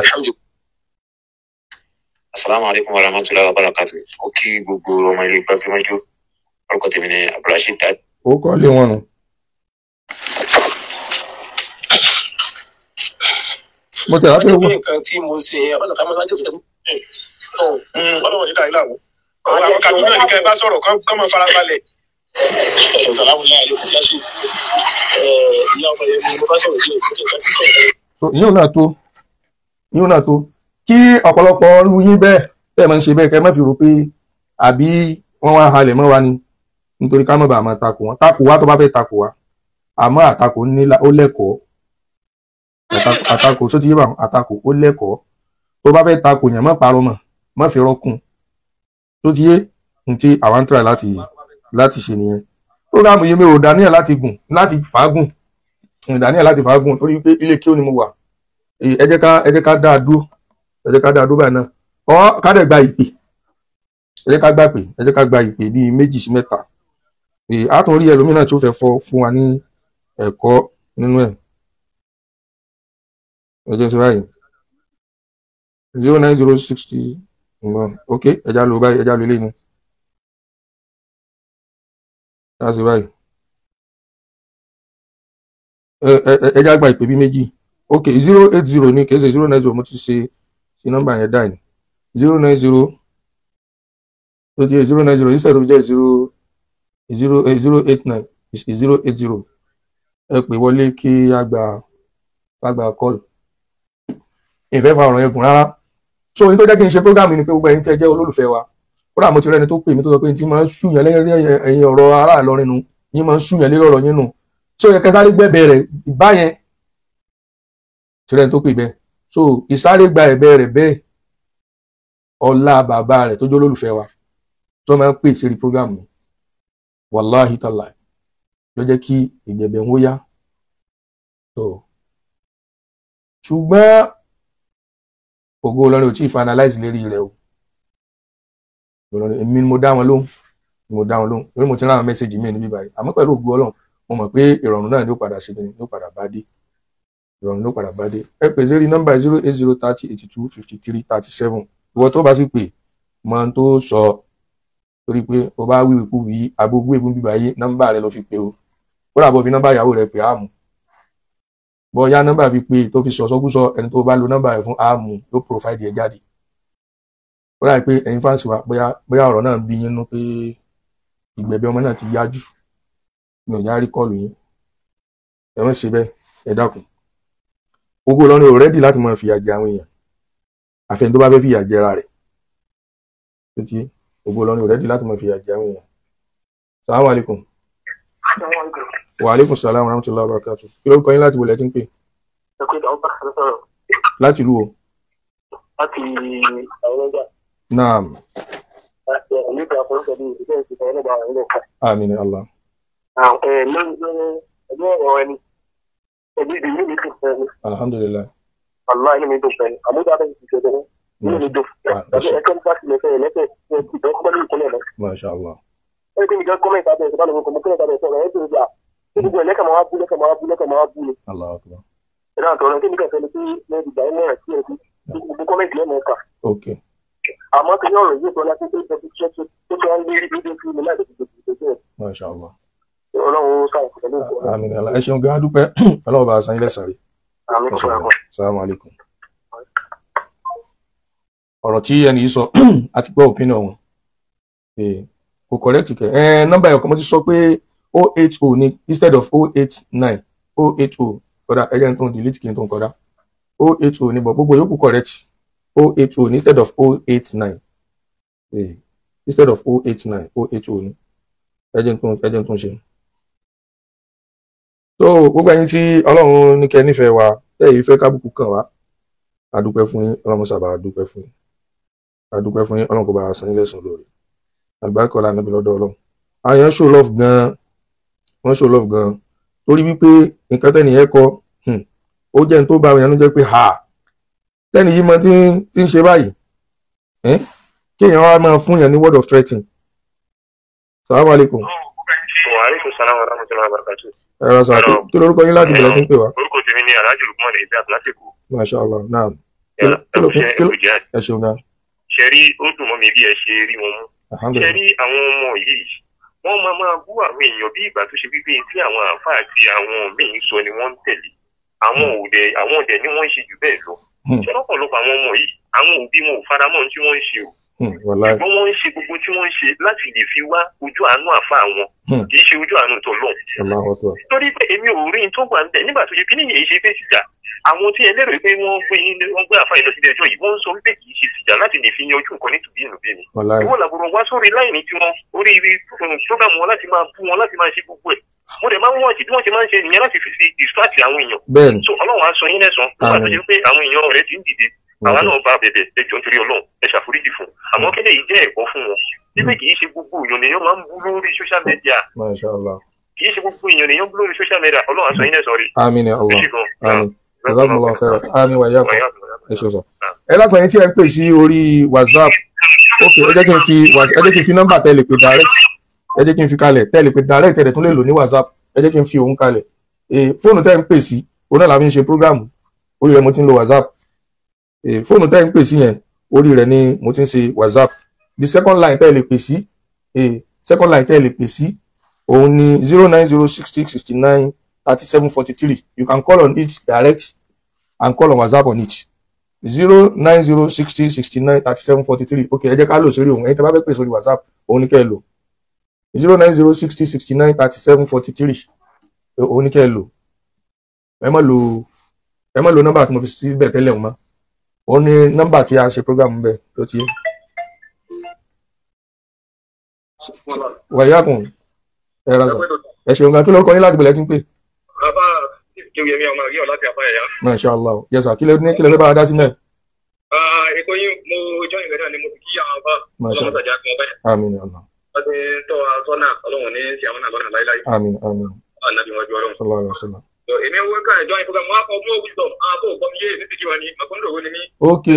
[SPEAKER 5] Asalaamu alaikum warahmatullahi wabarakatuh. Ó kí gbogbo ọmọ ilé gbàgbémọ́jú. Orúkọ tèmi ni Abdulrasheed Dad.
[SPEAKER 1] Ó kọ́ lé wọn nù. Mo tẹ̀ láti wọ́n.
[SPEAKER 2] Nǹkan tí mo ṣe ọ̀nà kan máa ń jẹ́
[SPEAKER 3] Ọlọ́run ní dàrí làwọn àwọn kàdúrà ní kẹ́ ẹ bá sọ̀rọ̀ kán máa farabalẹ̀.
[SPEAKER 1] So ìyóò náà tó, ìyóò náà tó kí ọ̀pọ̀lọpọ̀ ọrú yín bẹ́ẹ̀ tẹ́ ẹ máa ń ṣe bẹ́ẹ̀, kẹ́ ẹ má fi rò pé àbí wọ́n wá halẹ̀ mọ́ wa ni, nítorí ká má bàa máa takò wọn. Takò wá tó bá fẹ́ takò wá, àmọ́ àtakò ó lẹ́kọ̀ọ́. Àtakò só ti yé bá, àtakò ó lẹ́kọ̀ọ́. Tó bá fẹ́ takò yàn, má parọ́ mọ́, má fi rọ́kùn tó ti yé. N tí àwa ń try láti ṣe nìyẹn. Programme yìí mi ò dàníyàn láti gùn, láti fàágùn, dàníyàn láti fàágùn, torí pé ilé kí ó ní mo wà. Ẹ jẹ́ ká dáa dúró, ẹ jẹ́ ká dáa dúró báyìí náà. Ọ ká dẹ̀ gba ìpè, ẹ jẹ́ ká gbà pé, ẹ jẹ́ ká gba ìpè bíi 2 sí 3. A tún rí ẹlòmíràn tí ó fẹ́ fọ fún wa ní ẹ̀kọ́ nínú ẹ̀. Ẹ jẹ́ sọ báyìí 09060. Ok, ẹ já lò báyìí, ẹ já lò eléyìí ni. Ẹ ṣe báyìí, ẹ já gba ìpè bíi 2. Ok, 080 ni, kì í ṣe 090. Mo ti ṣe ṣe nọ́mbà yẹn dáì ní 090 tó jẹ́ 090 instead of jẹ́ 00089 is 080. Ẹ pè wọlé kí a gba call. Ìfẹ́ fa ọ̀rọ̀ yẹn gùn rárá. So ní tó jẹ́ kí n ṣe program ni pé gbogbo ẹ̀yin tí ẹ jẹ́ olólùfẹ́ wa, kódà mo ti rẹ́ni tó pè mí tó sọ pé tí máa ń ṣùyàn lẹ́yìn ẹ̀yìn ọ̀rọ̀ ará Ìlọrin nu, yín máa ń ṣùyàn lé ọ̀rọ̀ yín nù, tí ó yẹ kẹ́ sáré gbẹ̀bẹ̀ rẹ̀ báyẹn. Ti rẹ́ni tó pè bẹ́ẹ̀. So ìsáré gba ẹ̀bẹ̀ rẹ̀ bẹ́ẹ̀, ọlá bàbá rẹ̀ tó jẹ́ olólùfẹ́ wa tó máa ń pè sí program mi, wàláhì tàlà ló jẹ́ kí ìgbẹ̀bẹ̀ ń wóyá. So ṣùgbọ́n Ògo Ìlọrin ò tí ì finalize lérí rẹ̀ o. Èmi ni mo dá wọn lóhùn, mo dá wọn lóhùn lórí mo ti rán àwọn mẹ́sẹ̀gì mi níbí báyìí. Àmọ́ pẹ̀lú ògo Ọlọ́run, mo mọ̀ pé ìrọ̀rùn náà ni ó padà ṣe ni ó padà bá dé, ìrọ̀rùn ló padà bá dé. Ẹ pè sí nọ́mbà 08030825337. Ìwọ tó bá sì pè mọ ohun tó sọ, torí pé o bá wíwì kú wí agbógbó ègún bíbá yé, nọ́mbà rẹ lọ fi pè o. Kódà bó fi nọ́mbà ìyàwó rẹ pè á mú, bóyá nọ́mbà fi pè tó fi sọ̀sọ́kúsọ, ẹni tó bá lo nọ́mbà rẹ fún á mú, yóò provide ẹ jáde. Kódà pé ẹ̀yin fáǹsì wa, bóyá ọ̀rọ̀ náà ń bí yín nú pé ìgbẹ̀bẹ̀ ọmọ náà ti yá jù, mi ò yá rí kọ́ọ̀lù yín. Ẹ má ṣe bẹ́ẹ̀, ẹ dákun. Ògo Ìlọrin ò rẹ́dì láti máa fìyà jẹ àwọn èèyàn, àfẹn tó bá fẹ́ fìyà jẹra rẹ̀. Títí Ògo Ìlọrin ò rẹ́dì láti máa fìyà jẹ àwọn èèyàn. Salamu alaikum. Wa alaikum salam wa rahmatullahi wa barakatuh. Kí lórúkọ yín, láti wo lẹ ti ń pè? Láti ìlú o?
[SPEAKER 2] Láti àwọn.
[SPEAKER 1] Naam. Àmín Allah. Alhamdulillah.
[SPEAKER 2] Allah inú mi dùn fẹ́ ni àmúdá bẹ́ẹ̀ ti ṣe bẹ́ẹ̀ inú mi dùn. Ẹ̀kọ́ nípa ti lẹ́fẹ̀ẹ́ lẹ́fẹ̀ẹ́ ìjọ kọ́kọ́ lórí ìkúnlẹ̀ lọ.
[SPEAKER 1] Masha Allah.
[SPEAKER 2] Ẹ kí ni ìjọ kọ́mẹ̀ntì abẹ́ ìjọba lóko mú kọ́mẹ̀ntì abẹ́ ìsọ̀rọ̀ ẹ̀ tó gbà gbogbo ẹ̀ lẹ́kàn máa bú, lẹ́kàn máa bú, lẹ́kàn máa bú ni.
[SPEAKER 1] Allahu akbar.
[SPEAKER 2] Ẹ̀rọ àtọ̀rọ̀ kí ni kẹfẹ́ ni pé lẹ́ẹ̀dì gbà ẹ̀ mẹ́rẹ̀ sí ẹ̀ gbogbo kọ́mẹ̀ntì lẹ́nu ẹ̀ka.
[SPEAKER 1] Ok.
[SPEAKER 2] Àmọ́ kí ní ọ̀rọ̀ yìí tó láti tó tó tó tó ń lérí lóde fún mi láti tó tó tó.
[SPEAKER 1] Masha Allah.
[SPEAKER 2] Ọlọ́run sáà pẹ̀lú ìkọ́.
[SPEAKER 1] Àmín Allah. Ẹ ṣeun gan-an, dúpẹ́. Ọlọ́run bá a san ilé sàrí.
[SPEAKER 2] Àmín.
[SPEAKER 1] Assalamu alaikum. Ọ̀rọ̀ tí ẹni yìí sọ, a ti gbọ́ opinion wọn. Kò correct kẹ. Nọ́mbà ẹ̀kọ́ mo ti sọ pé 080 ni instead of 089, 080. Kódà ẹ jẹ́ n tó ń delete kí n tó ń kọ́dá. 080 ni, bọ̀ gbogbo yòókù correct. 080 ni instead of 089. Instead of 089, 080 ni. Ẹ jẹ́ n tó ń ṣe. So gbogbo ẹ̀yin tí Ọlọ́run ní kẹ́ nífẹ̀ẹ́ wa, ẹ yìí fẹ́ kábùkù kàn wá, a dúpẹ́ fún yín. Ọlọ́run sábà a dúpẹ́ fún yín, a dúpẹ́ fún yín. Ọlọ́run kò bá a san yín lẹ́san lórí àlùbáríkà ọlá níbi lọ́dọ̀ Ọlọ́run. Àwọn èèyàn show love gan-an, wọ́n show love gan-an, torí wípé nǹkan tẹ́nìyẹn kọ, ó jẹ́ ní tó bá àwọn èèyàn jẹ́ pé ha tẹ́nì yìí mọ tí ń ṣe báyìí, kí èèyàn wá máa fún yàn ní word of threatening. Salamu alaikum.
[SPEAKER 5] Wa alaikum salam wa rahmatullahi wa barakatuh.
[SPEAKER 1] Ẹ̀rọ sà, kí lorúkọ yín, láti bẹ̀rẹ̀ tí ń pè wá?
[SPEAKER 5] Orúkọ tèmi ni Alhaji Lukman Isiaq láti Èkó.
[SPEAKER 1] Masha Allah, naam. Ẹ ṣeun gan.
[SPEAKER 5] Ṣe rí, ó dùn mọ́ mi bí ẹ ṣe rí wọn mú. Ṣe rí àwọn ọmọ yìí, wọ́n máa máa bú àwọn èèyàn bí ìgbà tó ṣe wípé tí àwọn àáfàá àti àwọn míì ń sọ ni wọ́n ń tẹ̀lé. Àwọn òde àwọn òde ni wọ́n ń ṣe jù bẹ́ẹ̀ lọ. Ṣé lọ́pọ̀lọpọ̀ àwọn ọmọ yìí, àwọn òbí wọn ò faramọ́ ohun tí wọ́n ń ṣe o.
[SPEAKER 1] Wàláhì.
[SPEAKER 5] Ṣùgbọ́n wọ́n ń ṣe gbogbo tí wọ́n ń ṣe láti lè fi wá ojú àánú àfa wọn, kì í ṣe ojú àánú tọlọ́run.
[SPEAKER 1] Allahu Akbar.
[SPEAKER 5] Torí pé èmi ò rí n tó wà níbẹ̀ nígbà tó ṣe kí nìyẹn ṣe pé tìjà àwọn tí ẹ lérò pé wọ́n gbé àfa yìí lọ sílé ẹjọ́ yìí, wọ́n ń sọ wípé kì í ṣe tìjà láti lè fi yanjú nǹkan nítubí ìnùbí ni.
[SPEAKER 1] Wàláhì.
[SPEAKER 5] Ìwọ làbúrò wá sórí láìní tí wọn orí program wọn láti máa bú wọn, láti máa ṣe gbogbo ẹ̀. Mo dẹ̀ máa ń wọ́n bí wọ́n ṣe máa ń ṣe nìyẹn láti fi distract àwọn èèyàn.
[SPEAKER 1] Bẹ́ẹ̀ni.
[SPEAKER 5] So Ọlọ́run á sọ yín lẹ́san nígbà tó ṣe pé àwọn èèyàn rẹ̀ ti ń dìde. Àwa náà bá bẹ̀bẹ̀, ẹ jọ̀ọ́ nítorí Ọlọ́run, ẹ ṣàforíjì fún un. Àmọ́ kéde yìí jẹ́ ẹ̀kọ́ fún wọn wípé kì í ṣe gbogbo èèyàn lèèyàn máa ń bú lórí social media.
[SPEAKER 1] Masha Allah.
[SPEAKER 5] Kì í ṣe gbogbo èèyàn lèèyàn bú lórí social media. Ọlọ́run á sọ yín lẹ́san rí.
[SPEAKER 1] Àmín ya Allah. Àmín. Jazakumullahu khairan. Àmín wa iyyakum. Ẹ ṣe sọ. Ẹ lápẹ̀ yín tí ẹ ń pè sí orí WhatsApp. Ok, ẹ jẹ́ kí n fi ẹ jẹ́ kí n fi nọ́mbà tẹ́ lè pè direct. Ẹ jẹ́ kí n fi kalẹ̀ tẹ́ lè pè direct, ẹ dẹ̀ tún lè lò ní WhatsApp. Ẹ jẹ́ kí n fi òun kalẹ̀. Fóònù tẹ́ ń pè sí, òun náà la fi ń ṣe prógráàmù. Orí rẹ̀ mo ti ń lo WhatsApp. Fóònù tẹ́ ń pè sí yẹn, orí rẹ̀ ni mo ti ń ṣe WhatsApp. The second line tẹ́ lè pè sí, second line tẹ́ lè pè sí, òun ni 0906669 3743. You can call on it direct and call on WhatsApp on it. 0906069 3743. Ok, ẹ jẹ́ ká lò sórí òun. Ẹ̀yin tẹ́ bá fẹ́ pè sórí WhatsApp, òun ni kẹ́ ẹ lò. 0906069 3743. Òun ni kẹ́ ẹ lò. Ẹ má lo nọ́mbà tí mo fi síbẹ̀ tẹ́lẹ̀ wọn mọ́. Òun ni nọ́mbà tí a ṣe program bẹ́ẹ̀ tó ti yé. Wàyákùn ẹ ra sà. Ẹ ṣeun gan, kí ló kọ yín láti bẹ̀rẹ̀ kí n pè?
[SPEAKER 2] Bàbá Kéwìyẹmí ọmọ àríyọ̀ láti àbá ẹ̀yà.
[SPEAKER 1] Masha Allah. Yes sir, kí lẹ ní kí lẹ fẹ́ bá a dá sí náà?
[SPEAKER 2] Ètò yín mo jọ́ ìrẹ́ náà ni mo fi kí àwọn bá ọlọ́run tàjà kan báyìí.
[SPEAKER 1] Àmín Allah.
[SPEAKER 2] Wọ́n ti ń tọ́ wa sọ́nà, Ọlọ́run ní ṣe àwọn náà lọ́nà láíláí.
[SPEAKER 1] Àmín àmín.
[SPEAKER 2] Ànábì wọn ju Ọlọ́run.
[SPEAKER 1] Sallallahu alaihi wasallam.
[SPEAKER 2] Èmi wọ́n kàn jọ́ ìfowópamọ́ mo á kọ́ mọ́ wisdom àwọn tó gbọ́ mi yé ní ti kí wa ni mọ̀kúndòwó ni mí.
[SPEAKER 1] Ok.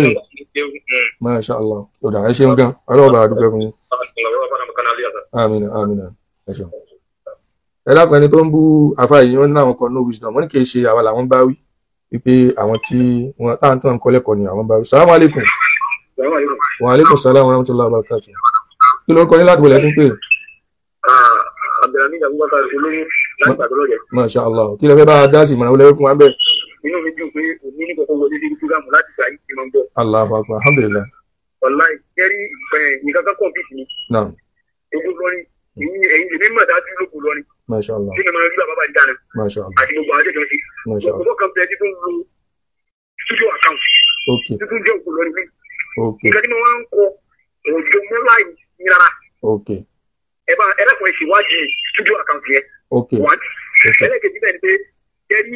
[SPEAKER 1] Masha Allah. Ọ̀dà ẹ ṣeun gan, Ọlọ́run bá a dúpẹ́ fún yín. Àmín àmín ẹ ṣeun. Ẹ dákun, ẹni tó ń bú àfa yìí, wọ́n ní àwọn kan no wisdom, wọ́n ní kì í ṣe àwa làwọn bá wí, wípé àwọn tí wọ́n táwọn tó ń kọ́ lẹ́kọ̀ọ́ ni àwọn bá wí. Salamu alaikum. Wa alaikum salam wa rahmatullahi wa barakatuh. Kí ló ń kọ́ yín láti wọlé tún pé?
[SPEAKER 2] Abdulhamid Abubakar olówó láti Àgbàdo.
[SPEAKER 1] Masha Allah. Kí lẹ fẹ́ bá a dá sí ìmọ̀ràn wọlé fún wa bẹ́ẹ̀?
[SPEAKER 2] Inú mi dùn pé òní ní kọ̀kọ́ wọlé sí programu láti gbà yìí ti máa ń bọ̀.
[SPEAKER 1] Allahu akbar, alhamdulillah.
[SPEAKER 2] Wàláì, kẹ́rí nǹkan kan kọ̀ǹpìtì ni.
[SPEAKER 1] Naam.
[SPEAKER 2] Ogun lọ́rin, ẹ̀yin èmi mọ̀ dájú lóko lọ́rin.
[SPEAKER 1] Masha Allah.
[SPEAKER 2] Kí ni máa rí bàbá bá dáná?
[SPEAKER 1] Masha Allah.
[SPEAKER 2] Àti gbogbo àwọn àjẹjọ sí.
[SPEAKER 1] Masha Allah.
[SPEAKER 2] Gbogbo kan bẹ títún lo studio account.
[SPEAKER 1] Ok.
[SPEAKER 2] Títún jẹ́ òkú lọ́rin mi.
[SPEAKER 1] Ok.
[SPEAKER 2] Nǹkan tí mo máa ń kọ òjò mọ́ láì ní rárá.
[SPEAKER 1] Ok.
[SPEAKER 2] Ẹ bá ẹ lẹ́kọ̀ọ́ ìṣèwádìí studio account yẹn.
[SPEAKER 1] Ok.
[SPEAKER 2] One. Ẹlẹ́kejì bẹ́ẹ̀ ni pé kẹ́rí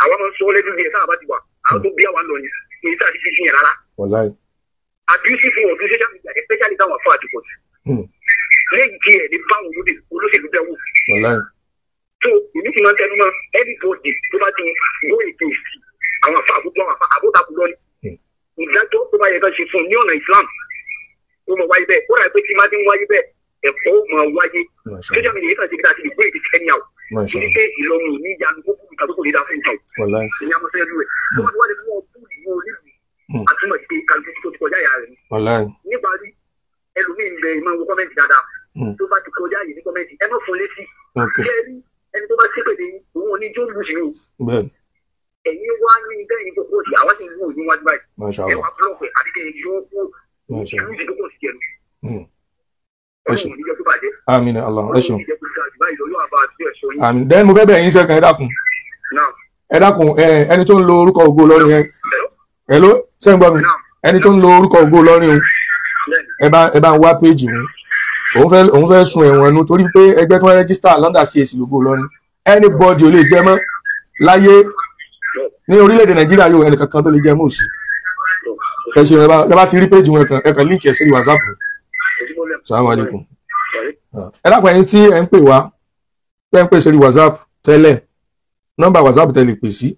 [SPEAKER 2] àwa máa ń sọ lẹ́nu yẹn sáà bá ti wà. Àwọn tó bí àwa lọ ni èyí tá a ti fi yẹn rárá.
[SPEAKER 1] Wàláì.
[SPEAKER 2] Abusive word social media especially táwọn afọ àdìpọ̀. Lẹ́yìn tí ẹ̀ ní báwọn olóṣèlú bẹ́ẹ̀ wò.
[SPEAKER 1] Wàláì.
[SPEAKER 2] So èmi sì máa ń tẹnu mọ́ anybody tó bá ti go against àwọn afọ àbúkọ àwọn afọ àbútakù lọ ni. Ìdájọ́ tó bá yẹ ká ṣe fún un ní ọ̀nà Islam ó mọ̀ wáyé bẹ́ẹ̀. Ó rà pé tí má ti ń wáyé bẹ́ẹ̀ ẹ̀kọ́ ó mọ̀ wáyé. Social media yìí kàn ṣe bí láti lè gbé èdè anyhow. Torí pé Ìlọrin ò ní ìyanu kó kúrú tàbí kò lè dá fún ìtàn. Ìyẹn a máa fẹ́ lú ẹ̀. Tó bá ti wá lè fún ọ búùlù ìwọ onílùú àtúmọ̀ sí pé kálukú tó ti kọjá ìyá rẹ̀ ni. Nípa rí ẹlòmíì ń bẹ ìmọ̀ wo kọ́mẹ́ǹtì dáadáa. Tó bá ti kọjá yìí ní kọ́mẹ́ǹtì ẹ má fún létí. Ṣé ẹ rí ẹni tó bá ṣépè dé òun ò ní jó lù sí o. Ẹ̀yin wá ní bẹ́ẹ̀ ní kókó sí àwa sì ń wò ní wájú báyìí. Ẹ wá búlọ̀kù àbí kẹ́ ẹ yọ kó ìlú ti kókó sí jẹnu. Ọlọ́run ò ní jẹ́ kó bàjẹ́.
[SPEAKER 1] Àmín Allah ẹ ṣeun.
[SPEAKER 2] Ọlọ́run ò ní jẹ́ kó bàjẹ́ báyìí lọ yóò àbá àti ẹ̀ṣọ́ yín.
[SPEAKER 1] Àmín. Then mo fẹ́ bẹ̀ yín sẹ́kàn, ẹ dákun. Ẹ dákun ẹni tó ń lo orúkọ Ògo Ìlọrin yẹn. Hello, ṣé ń gbọ́ mi? Ẹni tó ń lo orúkọ Ògo Ìlọrin o, ẹ bá ń wá péjì òun. Òun fẹ́ sun ẹ̀wọ̀n ẹnu torí pé ẹgbẹ́ tí wọ́n rẹ́gísítà London CAC lógo Ìlọrin. Anybody ò lè jẹ mọ́ láyé ní orílẹ̀-èdè Nàìjíríà yóò ẹnì kankan tó lè jẹ mọ́ òsì. Ẹ ṣeun, ẹ bá ti rí péjì wọn ẹ kàn líǹkì ẹ sórí WhatsApp. Salamu alaikum. Ẹ dákun ẹ̀yin tí ẹ ń pè wá, tẹ́ ń pè sórí WhatsApp tẹ́lẹ̀, nọ́mbà WhatsApp tẹ́ lè pè sí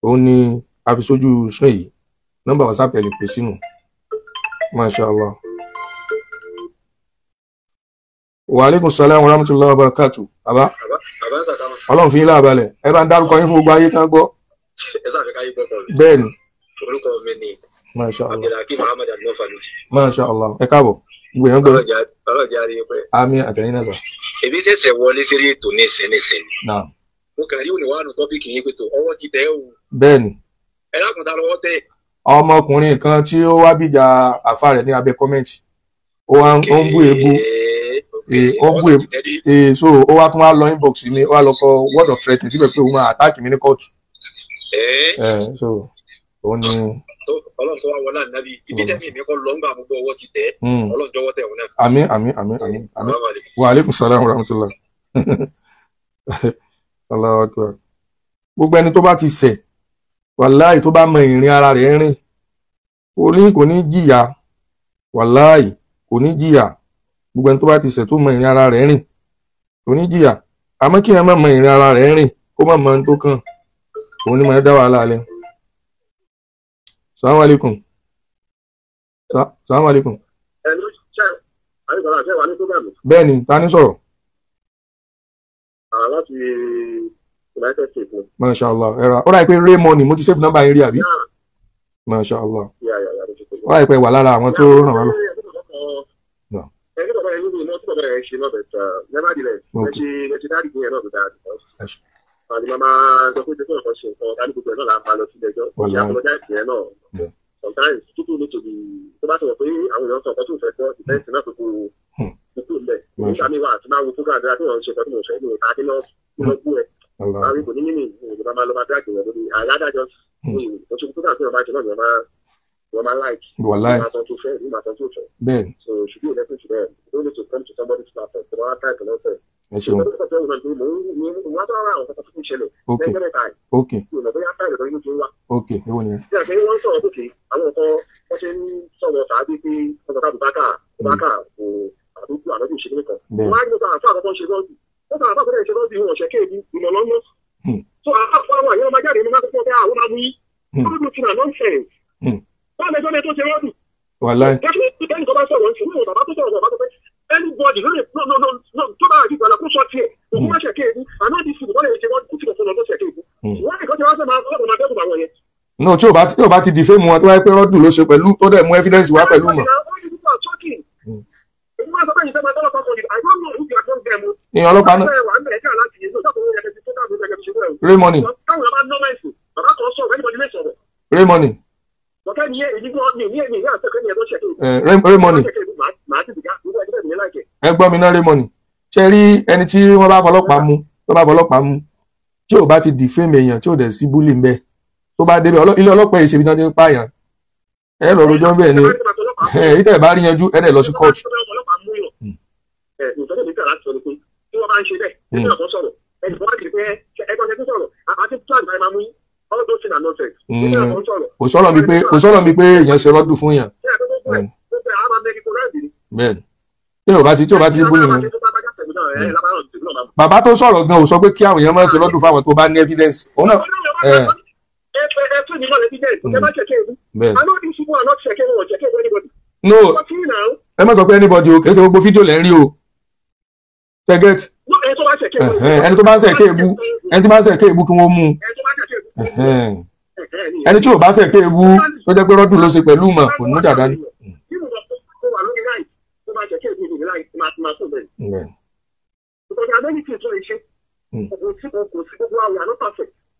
[SPEAKER 1] òun ni a fi sójú screen yìí. Nọ́mbà WhatsApp ẹ lè pè sínú. Masha Allah. Wa alaikum salam wa rahmatullahi wa barakatuh. Bàbá. Ọlọ́run fi yín láàbalẹ̀. Ẹ bá ń dárúkọ yín fún gbogbo ayé kan gbọ́.
[SPEAKER 2] Ẹ sáà fẹ́ káyé gbọ́ kọ́ mi.
[SPEAKER 1] Bẹ́ẹ̀ni.
[SPEAKER 2] Orúkọ mi ni
[SPEAKER 1] Masha Allah.
[SPEAKER 2] Abdulhakeem Muhammad Al-Faluti.
[SPEAKER 1] Masha Allah. Ẹ káàbọ̀. Gbogbo èèyàn gbọ́.
[SPEAKER 2] Ọlọ́jà rí pẹ́.
[SPEAKER 1] Àmín àtẹ̀yìn náà sà.
[SPEAKER 2] Èmi ṣẹ̀ṣẹ̀ wọlé sírí ètò nísìnyìísìn.
[SPEAKER 1] Naam.
[SPEAKER 2] Mo kàn rí òníwàánu tọ́pìkì yín pé tó ọwọ́ ti tẹ̀ o.
[SPEAKER 1] Bẹ́ẹ̀ni.
[SPEAKER 2] Ẹ lákùntà lọ́wọ́ tẹ̀.
[SPEAKER 1] Ọmọkùnrin kan tí ó wá bìjà àfa rẹ̀ ní abẹ́ kọ́mẹ́ǹtì. Ó wá ń bú èébú, ó ń bú èébú, so ó wá tún wá lọ inbox mi, ó wá lọ kọ word of threatening síbẹ̀ pé òun máa attack mi ní kóòtù. So òun ni.
[SPEAKER 2] Ọlọ́run tó wá wọlé ànábì ibi tẹ́mi mi kọ́ lọ ń gbà gbogbo ọwọ́ ti tẹ̀, Ọlọ́run jọ̀wọ́ tẹ̀ òun náà.
[SPEAKER 1] Àmín àmín àmín àmín àmín. Wa aleykum salaam wa rahmatullah. Allahu akbar. Gbogbo ẹni tó bá ti ṣẹ̀, wàláì, tó bá mọ ìrìn ara rẹ̀ rìn, kò ní jìyà, wàláì kò ní jìyà. Gbogbo ẹni tó bá ti ṣẹ̀ tó mọ ìrìn ara rẹ̀ rìn kò ní jìyà. Àmọ́ kí ẹ má mọ ìrìn ara rẹ̀ rìn, kó má mọ ohun tó kàn, òun ni mo dá wàhálà lẹ. Salaam alaikum. Salaam alaikum. Bẹ́ẹ̀ni, ta ni sọ̀rọ̀?
[SPEAKER 2] Láti United States.
[SPEAKER 1] Masha Allah. Ẹ̀rọ ó ráyè pé Raymond, mo ti save number yín rí àbí? Masha Allah. Ó ráyè pé wà lára àwọn tó ràn wá lọ.
[SPEAKER 2] Sometimes people need to be tó bá sọ̀rọ̀ pé àwọn èèyàn sọ ọ̀kan tó fẹ́ gbọ́ ìfẹ́ǹsì náà pé kò kúkú lẹ̀. Nígbà míì wà àti máa wo fúgà àdúrà tí wọ́n ń ṣe nǹkan tí mo fẹ́ ní ìta kí lọ́ bú ẹ̀. Àwọn kò ní mímì ìjọba máa lọ máa dráàgì wọn lórí àyádájọ́ ní oṣù fúgà tí wọ́n bá ṣe náà ni wọ́n máa like.
[SPEAKER 1] Wàláì.
[SPEAKER 2] Ìgbà tó fẹ́ ìgbà tó fẹ́.
[SPEAKER 1] Bẹ́ẹ̀ni.
[SPEAKER 2] So should be elected to them. You don't need to come to somebody's platform. Tó bá type náà fẹ́.
[SPEAKER 1] Ẹ ṣeun. Ok ok ok ewo ni.
[SPEAKER 2] Ṣé àgbẹ̀ wọ́n sọ̀rọ̀ lókè àwọn nǹkan wọ́n ṣe ń sọ̀rọ̀ tàbí pé wọ́n sọ káàbù bákà bákà kò àdúgbò àdúgbò ìṣèlú kan. Wọ́n á ní gbogbo àǹfà àkọ́kọ́ ṣe lọ́ọ̀dù. Wọ́n sọ àǹfà àkọ́kọ́ ṣe lọ́ọ̀dù ìwọ̀n ṣẹ̀kẹ́ ìbí ìmọ̀ lọ́nà. So àǹfà àwọn àyẹ̀wò máa jáde ní máa kọ́kọ́ bẹ́ àwọn máa mú yí. Ó ti nà nonsense. Báwo lẹjọ́ lẹ tó ṣe lọ́ọ̀dù?
[SPEAKER 1] Wàláì.
[SPEAKER 2] Anybody ló lè no no no no tó bá àdìgbò àlàkó sọ tiẹ̀ òkú má ṣẹ̀kẹ́ ewu àná àdìsí ìbọn lè ṣe wọ́n kú sí ọ̀fun lọ́dọ̀ ṣẹ̀kẹ́ ewu. Wọ́n nìkan tí wọ́n fẹ́ máa fọ́ máa dẹ́kun àwọn yẹn.
[SPEAKER 1] No, tí ò bá ti di fíìmù wọn tó wáyé pé rọ́dù ló ṣe pẹ̀lú tó dẹ̀ mú evidence wá pẹ̀lú mọ̀. Ìyẹn ọlọ́pàá náà. Raymond. Raymond. Raymond. Ẹ gbọ́ mi náà Raymond, ṣe rí ẹni tí wọ́n bá fọlọ́pàá mú tó bá fọlọ́pàá mú tí ò bá ti defame èèyàn tí ò dẹ̀ sí búlì ń bẹ tó bá débẹ̀ ilé ọlọ́pàá yìí ṣe bí wọ́n ti ń pààyàn ẹ lọ rojọ́ bẹ́ẹ̀ ni èyí tẹ̀ bá rí yanjú ẹ dẹ̀ lọ sí kóòtù. Kò sọ̀rọ̀ mi pé èèyàn ṣe rọ́dù fún yàn. Bẹ́ẹ̀ tí o bá ti bú nìyẹn. Bàbá tó sọ̀rọ̀ gan ò sọ pé kí àwọn èèyàn máa ṣe lọ́dún fáwọn tó bá ní evidence. Òun náà. No, ẹ má sọ pé anybody o, kì í ṣe gbogbo fídíò lẹ́ ń rí o. Tẹ́gẹ́tì. Ẹni tó bá ń ṣe èké ebú, ẹni tó bá ń ṣe èké ebú kí wọ́n mú un. Ẹni tí ò bá ṣe èké ebú tó jẹ́ pé rọ́dùn ló ṣe pẹ̀lú mọ̀ kò ní dàda ní.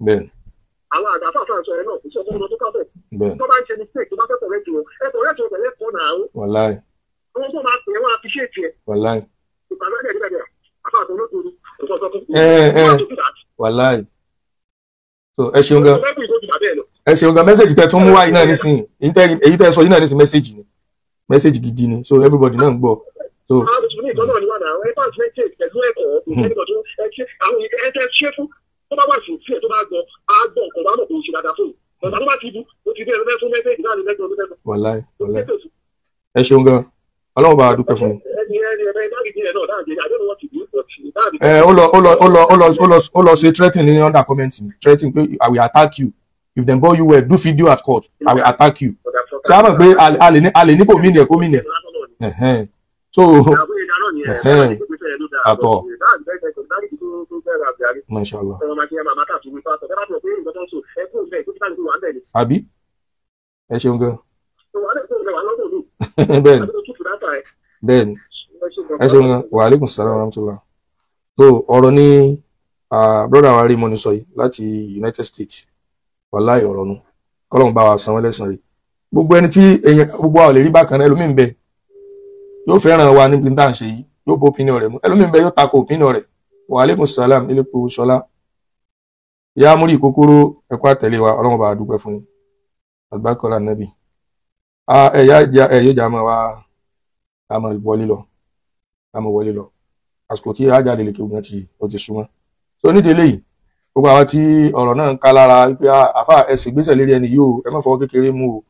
[SPEAKER 1] Bẹ́ẹ̀ni.
[SPEAKER 2] Àwọn àgbàfà fà sọ ẹ náà kò sí ọgbọ́n ọdún tó káfẹ́. Tó bá ń ṣe mistake tó bá fẹ́ correct wọn, ẹ correct wọn pẹ̀lú ẹ̀kọ́ náà.
[SPEAKER 1] Wàláì.
[SPEAKER 2] Àwọn tó máa pè é wọ́n appreciate ẹ.
[SPEAKER 1] Wàláì.
[SPEAKER 2] Ìpàdé ẹ̀dẹ̀ ẹ̀dẹ̀ àfà àtọ̀ olóòtú kò sọ sọ fún.
[SPEAKER 1] Wàláì. So ẹ ṣeun gan. Ẹ ṣeun gan, mẹ́sẹ̀gì tẹ tún mú wá yìí náà nísìnyí, èyí tẹ sọ yìí náà nísìnyí mẹ́sẹ̀gì ni. Mẹ́sẹ̀gì gidi ni, so everybody náà ń gbọ́. So wàláì wàláì ẹ ṣeun gan, Ọlọ́run bá a dúpẹ́ fún yín. Ẹ ó lọ ó lọ ó lọ ó lọ ó lọ ó lọ ṣe threatening ní under commenting, threatening pé I will attack you if dem born you well, do video at court, I will attack you. Ṣé a mọ̀ pé a lè ní kò mí nìyẹn kò mí nìyẹn. So àtọ̀ mashallah àbí ẹ ṣeun gan. Bẹ́ẹ̀ni bẹ́ẹ̀ni ẹ ṣeun gan, wa alaikum salaam wa rahmatullah. So ọ̀rọ̀ ni brother wa Raymond sọ yìí láti United States, wàláì ọ̀rọ̀ nu, kọ́lọ́n bá wa san wọ́n lẹ́san rí. Gbogbo ẹni tí èèyàn gbogbo àwọn lè rí bákan náà, ẹlòmíì ń bẹ Yóò fẹ́ràn wa níbi tá à ń ṣe yìí, yóò bó opinion rẹ̀ mu. Ẹlòmíín bẹ yóò tako opinion rẹ̀. Wa aleykum salam elépo sọlá ìyá múrí ìkókóró, ẹ̀kọ́ àtẹ̀lé wa, ọlọ́run bá a dúpẹ́ fún yín, àgbákọ́lá nẹ́bì. Ẹ̀yà ẹ̀yọ́ ìjà máa wá ká máa wọlé lọ, ká máa wọlé lọ. Àsìkò tí a jáde lè kéwòn gan ti ó ti súnmọ́. Tó nídìí eléyìí, gbogbo àwọn tí ọ̀rọ̀ náà ń ká lára wípé àfà ẹ ṣègbésẹ̀ lérí ẹni yìí o, ẹ má fọwọ́ kékeré mú o,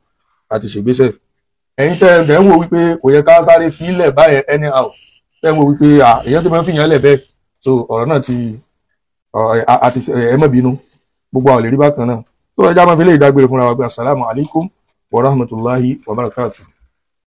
[SPEAKER 1] àti ṣègbésẹ̀. Ẹ̀yin tẹ́ ẹ̀ ń wò wípé kò yẹ ká sáré fílẹ̀ báyẹn anyhow, tẹ́ ẹ̀ ń wò wípé èèyàn ti máa ń fìyàn lẹ̀ bẹ́ẹ̀. So ọ̀rọ̀ náà ti àti ẹ má bínú, gbogbo àwọn lè rí bákan náà. Tó ẹja máa fi lè dágbére fúnra wa pé assalamu alaikum wa rahmatullahi wa barakatuh.